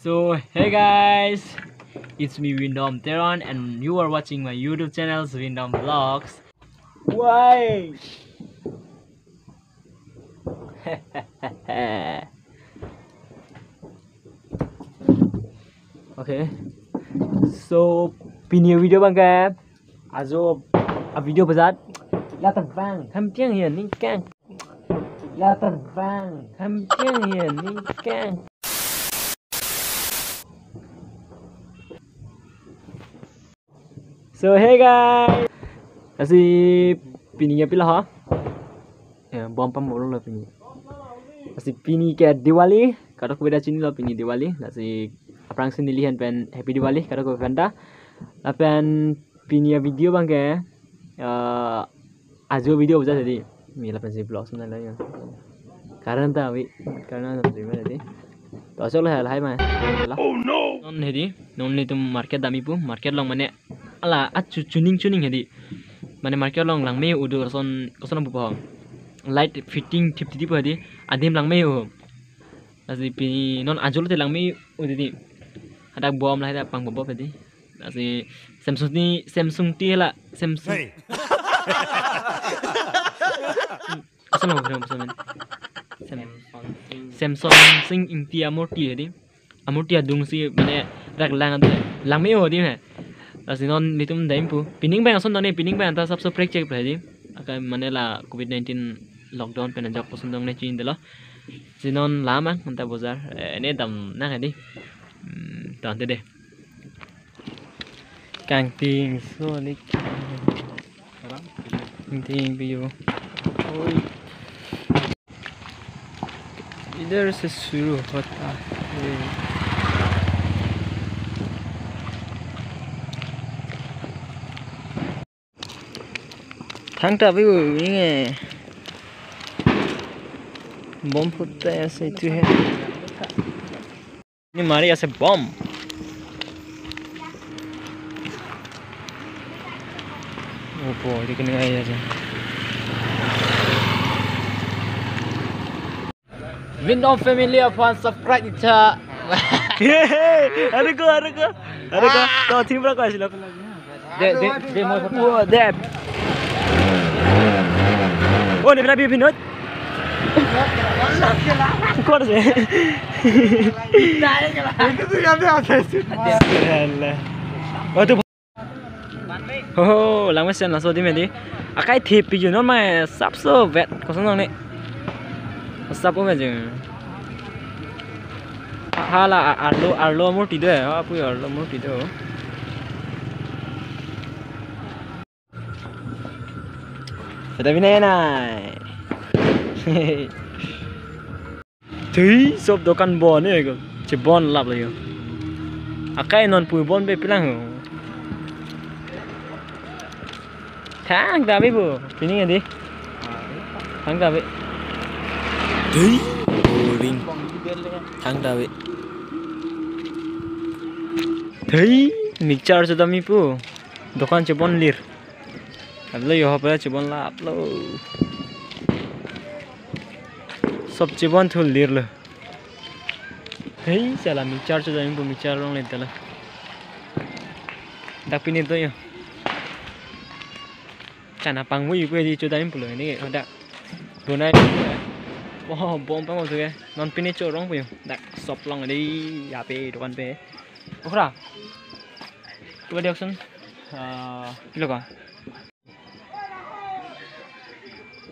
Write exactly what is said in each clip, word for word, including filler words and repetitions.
So hey guys, it's me Windom Teron and you are watching my YouTube channel Windom Vlogs. Why? Okay. So pini video abangke ajo a video bejat. Latar bang, ham tiang hian ningkang. Latar bang, ham tiang hian ningkang. So hey guys, lasi pini ya pila ha? Ya, bom pamorlo pini. Lasi pini ke Diwali, kadokave ta chinilo pini Diwali. Lasi aphrangsi neli ahin pen Happy Diwali kadokave aphanta. Lapen pini ya video abangke, eh, ajo video bejat hedi. Mi lapensi vlog sunda la ya. Karena ta abi, karena ta abi hedi. To achok lahai lahai ma. Oh no. Non hedi, non netum market damji pu, market along mane ala achu chuning chuning hedi. Mane market along langme udu koson koson bupo. Light fitting thip thip hedi. Adim langme u. Lasi pini non ajo lote langme u hedi. Hadak bom lahai ta pangbob hedi. Lasi Samsung ni, Samsung ti hala, Samsung. Hey. Koson lo, koson lo, koson lo. Sam-, Samsung Sing Ingti amurti hedi. Amurti adungsi mane rak lang adu langme u hedi me. Lasi non netum damji pu. Pining abang ason tangte pining abang ta sab so prek chek hedi. Akai mane la covid nineteen lockdown pen ajok koson tangte chinidetlo. Si non la mang anta bojar. Eh, ne dam nang hedi. Hmm, tangte de. Kangting solik. Kangting view. Oi. इधर से शुरू होता है। Thangta view inge. Bom phutta ase tu hai. Ni mari ase bom. Opo, di kene ai ase. Windom family aphan subscribe icha. Aruko, aruko, aruko. To thim ra ko asilo. De, de, de, mo. Oh, de. Oh, ne pina bi pinot. Kor se. Itu tuh yang dia atas. Alah. Oh, tu. Ho, ho, langmesen laso adim hedi. Akai thip pi ju non ma sab so vet. Koson nang ne. Sab o me ju. Hala arlo, arlo amurti do. Apu arlo amurti do. Pada bina nai. Tui sop dokan bon e ko. Chebon lap lo yo. Akai non pu bon pe pilang ho. Thangta bi bu. Pini adi. Thangta bi. Tui boring. Thangta bi. Tui mixture chodamji pu. Dokan chebon lir. Aplo yo hopra chebon lap lo. Sop chebon thu lir lo. Hei, chala mixture chodamji pu mixture along le tala. Dak pini to yo. Chana pangvoi pu di chodamji pulo ne dak. Bonai. Oh, bom pang osu ke. Non pini chorong pu yo. Dak sop along di yape dokan pe. Okra. Coba di auction. Ah, pilo ka?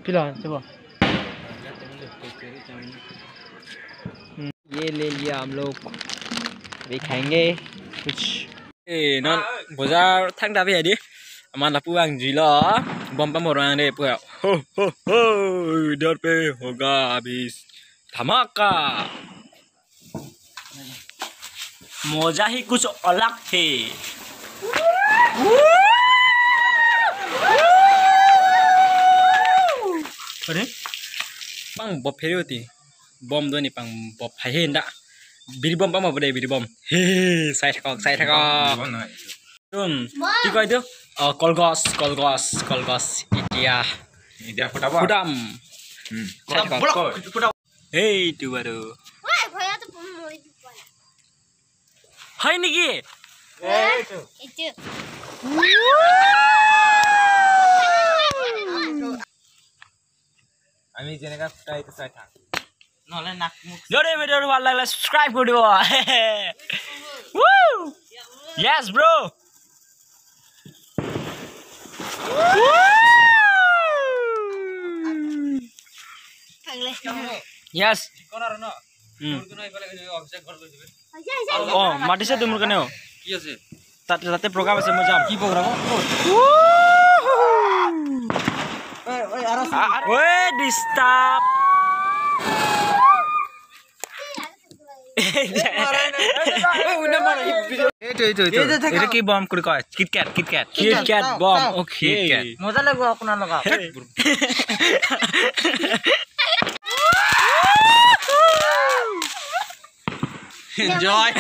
Pilo, coba. Hmm, ये ले लिया हम लोग। अभी खाएंगे कुछ। Eh, non bojar thangta bi adi. Aman lapu ang juilo. Bom pamorang de pu. Ho ho ho. इधर पे होगा अभी धमाका। मजा ही कुछ अलग थे। अरे, pang bop pheri uti. Bom do ni pang bop hai he nda. Biri bom pang bop de biri bom. He, sai thakok, sai thakok. Tum, কি কয় এইটো? অ, কলগছ, কলগছ, কলগছ। এতিয়া এতিয়া ফুটাব। ফুটাম। উম। চাই থাকক। ফুটাব। এইটো আৰু। Why, ভয়তো মৰি দিব। হয় নেকি? এইটো। আমি যেনেকা ফুটাই এইটো চাই থাক। নহ'লে নাক মুখ। যদি ভিডিঅ'টো ভাল লাগিলে ছাবস্ক্ৰাইব কৰি দিব। Woo! Yes, bro. Yes. কোন আৰু ন? উম। তোৰ কোনো এইফালে গৈ অভিষেক ঘৰ গৈ দিবি। অ, মাতিছে তো মোৰ কাৰণেও। কি আছে? তাতে তাতে প্ৰগ্ৰাম আছে, মই যাম। কি প্ৰগ্ৰাম? ঐ, ডিষ্টাৰ্ব। এইটো এইটো এইটো। এইটো কি বম কৰি কয়? KitKat, KitKat. কিটকেট বম, অ'কে। মজা লাগিব আপোনাৰ লগা। এনজয়।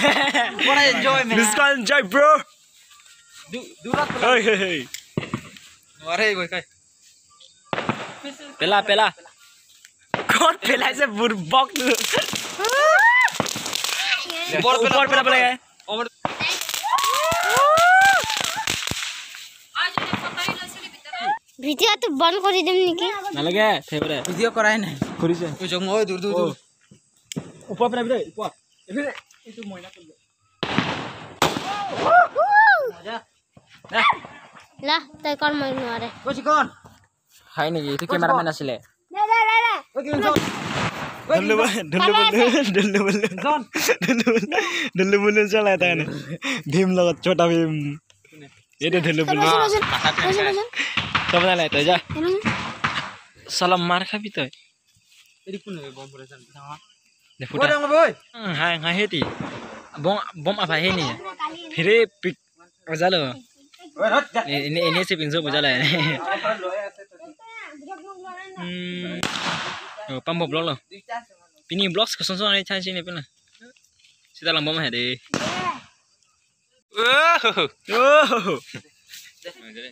পৰা এনজয় মে। Let's go enjoy, bro. দূৰত হেই, হেই, হেই। নোৱাৰে গৈ কাই। পেলা, পেলা। ক'ত পেলাইছে বুৰ্বক? ওপৰত পেলা, ওপৰত পেলা, পেলা। ভিডিঅ'টো বন্ধ কৰি দিম নেকি? নালাগে, সেইবোৰে। ভিডিঅ' কৰাই নাই। কৰিছে। ঐ জং ঐ দূৰ দূৰ দূৰ। ওপৰত পেলাবি দেই, ওপৰত। এইফালে, এইটো মইনা কৰিব। লা, তাই কল মাৰি নোৱাৰে। ঐ চিকন। হয় নেকি? এইটো কেমেৰামেন আছিলে। দে, দে, দে, দে। ঐ কিমান জন? ঐ ধল্লু কিমান বল, ধল্লু বল, ধল্লু বল। জন? ধল্লু বল, ধল্লু বল চলাই তাই না। ভীম লগত ছোটা ভীম। এইটো ধল্লু বল। ৰচোন, ৰচোন, ৰচোন, ৰচোন। চব নাই তই যা। ৰচোন। চালা মাৰ খাবি তই। এৰি কোন হয় বম ফুটাইছে ডাঙৰ। দে ঐ ফুটা। ডাঙৰ বৈ। উম, হাই হাই হেতি। বম বম apa hini? ফিৰে পিক জালো। ঐ ৰদ যা। এনে এনে সে পিনছো বুজালে। লৈ আছে তো। Hmm. Oh, pambo vlog lo. দুইটা আছে মানে। Pini vlogs kosong song ani chai sini pina. Sita lang bom hede. Oh. Oh.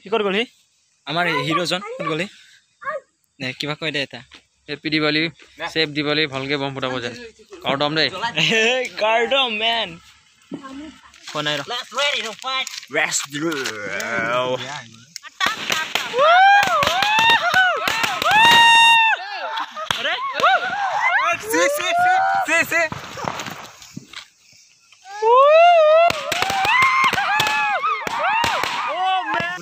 Ki kor gol hi? Amar hero jon kor gol hi? Ne kiba koi de ta. Happy Diwali, safe Diwali, ভালকে বম ফুটাব যেন। কৰ্ডম দেই। Hey, kordom man. Phone airo. Let's ready to fight. Let's do. See, see, see, see, see. Oh man.